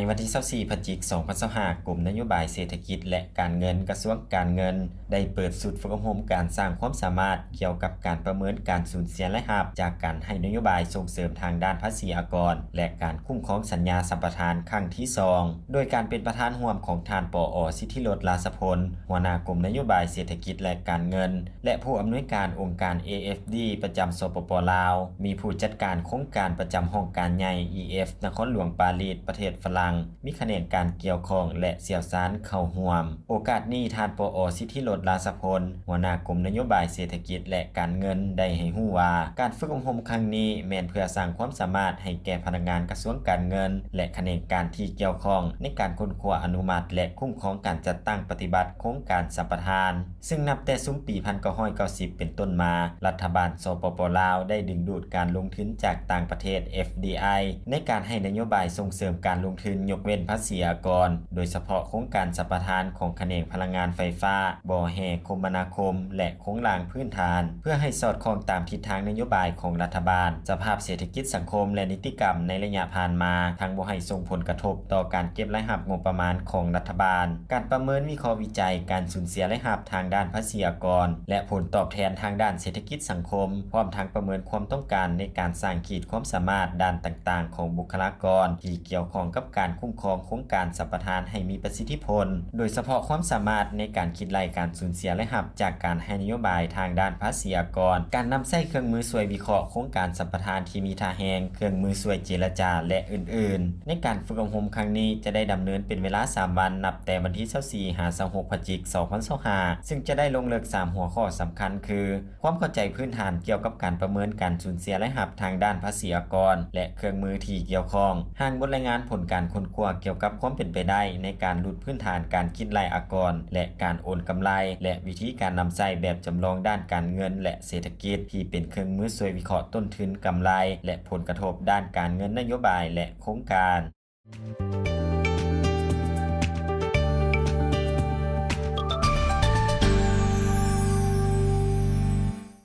ໃນວັນທີຊາວສີ່ ພະຈິກ ສອງພັນຊາວຫ້າ ກົມນະໂຍບາຍເສດຖະກິດ ແລະ ການເງິນ ກະຊວງການເງິນ ໄດ້ເປີດຊຸດຝຶກອົບຮົມການສ້າງຄວາມສາມາດກ່ຽວກັບການປະເມີນການສູນເສຍລາຍຮັບຈາກການໃຫ້ນະໂຍບາຍສົ່ງເສີມທາງດ້ານພາສີອາກອນ ແລະ ການຄຸ້ມຄອງສັນຍາສຳປະທານຄັ້ງທີສອງ ໂດຍການເປັນປະທານຮ່ວມຂອງທ່ານ ປອ ສິດທິລົດ ລາຊະພົນ ຫົວໜ້າກົມນະໂຍບາຍເສດຖະກິດ ແລະ ການເງິນ ແລະ ຜູ້ອຳນວຍການອົງການ ເອເອັຟດີ ປະຈຳ ສປປ ລາວ, ມີຜູ້ຈັດການໂຄງການປະຈຳຫ້ອງການໃຫຍ່ ອີເອັຟ ນະຄອນຫຼວງປາຣີສ ປະເທດຝຣັ່ງ, ມີຂະແໜງການກ່ຽວຂ້ອງ ແລະ ຊ່ຽວຊານເຂົ້າຮ່ວມ. ໂອກາດນີ້, ທ່ານ ປອ ສິດທິລົດ ລາຊະພົນ ຫົວໜ້າກົມນະໂຍບາຍເສດຖະກິດ ແລະ ການເງິນ ໄດ້ໃຫ້ຮູ້ວ່າ ການຝຶກອົບຮົມຄັ້ງນີ້ແມ່ນເພື່ອສ້າງຄວາມສາມາດໃຫ້ແກ່ພະນັກງານກະຊວງການເງິນ ແລະ ຂະແໜງການທີ່ກ່ຽວຂ້ອງ ໃນການຄົ້ນຄວ້າອະນຸມັດ ແລະ ຄຸ້ມຄອງການຈັດຕັ້ງປະຕິບັດໂຄງການສຳປະທານ. ຊຶ່ງນັບແຕ່ຊຸມປີພັນເກົ້າຮ້ອຍເກົ້າສິບເປັນຕົ້ນມາ, ລັດຖະບານ ສປປ ລາວ ໄດ້ດຶງດູດການລົງທຶນຈາກຕ່າງປະເທດ ເອັຟດີໄອ ໃນການໃຫ້ນະໂຍບາຍສົ່ງເສີມການລົງທຶນຍົກເວັ້ນພາສີອາກອນ, ໂດຍສະເພາະໂຄງການສຳປະທານຂອງຂະແໜງພະລັງງານໄຟຟ້າ, ບໍ່ແຮ່ຄົມມະນາຄົມ ແລະ ໂຄງລ່າງພື້ນຖານ, ເພື່ອໃຫ້ສອດຄ່ອງຕາມທິດທາງນະໂຍບາຍຂອງລັດຖະບານ. ສະພາບເສດຖະກິດ, ສັງຄົມ ແລະ ນິຕິກຳໃນໄລຍະຜ່ານມາ ທັງບໍ່ໃຫ້ສົ່ງຜົນກະທົບຕໍ່ການເກັບລາຍຮັບງົບປະມານຂອງລັດຖະບານ. ການປະເມີນວິເຄາະວິໄຈການສູນເສຍລາຍຮັບທາງດ້ານພາສີອາກອນ ແລະ ຜົນຕອບແທນທາງດ້ານເສດຖະກິດສັງຄົມ, ພ້ອມທັງປະເມີນຄວາມຕ້ອງການໃນການສ້າງຂີດຄວາມສາມາດດ້ານຕ່າງໆຂອງບຸກຄະລາກອນທີ່ກ່ຽວຂ້ອງກັບການຄຸ້ມຄອງໂຄງການສຳປະທານໃຫ້ມີປະສິດທິຜົນ, ໂດຍສະເພາະຄວາມສາມາດໃນການຄິດໄລ່ການສູນເສຍລາຍຮັບຈາກການໃຫ້ນະໂຍບາຍທາງດ້ານພາສີອາກອນ, ການນຳໃຊ້ເຄື່ອງມືຊ່ວຍວິເຄາະໂຄງການສຳປະທານທີ່ມີທ່າແຮງ, ເຄື່ອງມືຊ່ວຍເຈລະຈາ ແລະ ອື່ນໆ. ໃນການຝຶກອົບຮົມຄັ້ງນີ້ຈະໄດ້ດຳເນີນເປັນເວລາສາມວັນ, ນັບແຕ່ວັນທີຊາວສີ່ ຫາ ຊາວຫົກ ພະຈິກ ສອງພັນຊາວຫ້າ ຊຶ່ງຈະໄດ້ລົງເລິກສາມຫົວຂໍ້ສຳຄັນຄື ຄວາມເຂົ້າໃຈພື້ນຖານກ່ຽວກັບການປະເມີນການສູນເສຍລາຍຮັບທາງດ້ານພາສີອາກອນ ແລະ ເຄື່ອງມືທີ່ກ່ຽວຂ້ອງ, ຮ່າງບົດລາຍງານຜົນການຄົ້ນຄວ້າກ່ຽວກັບຄວາມເປັນໄປໄດ້ໃນການຫຼຸດພື້ນຖານການຄິດໄລ່ອາກອນ ແລະ ການໂອນກຳໄລ ແລະ ວິທີການນຳໃຊ້ແບບຈຳລອງດ້ານການເງິນ ແລະ ເສດຖະກິດ ທີ່ເປັນເຄື່ອງມືຊ່ວຍວິເຄາະຕົ້ນທຶນ, ກຳໄລ ແລະ ຜົນກະທົບດ້ານການເງິນນະໂຍບາຍ ແລະ ໂຄງການ.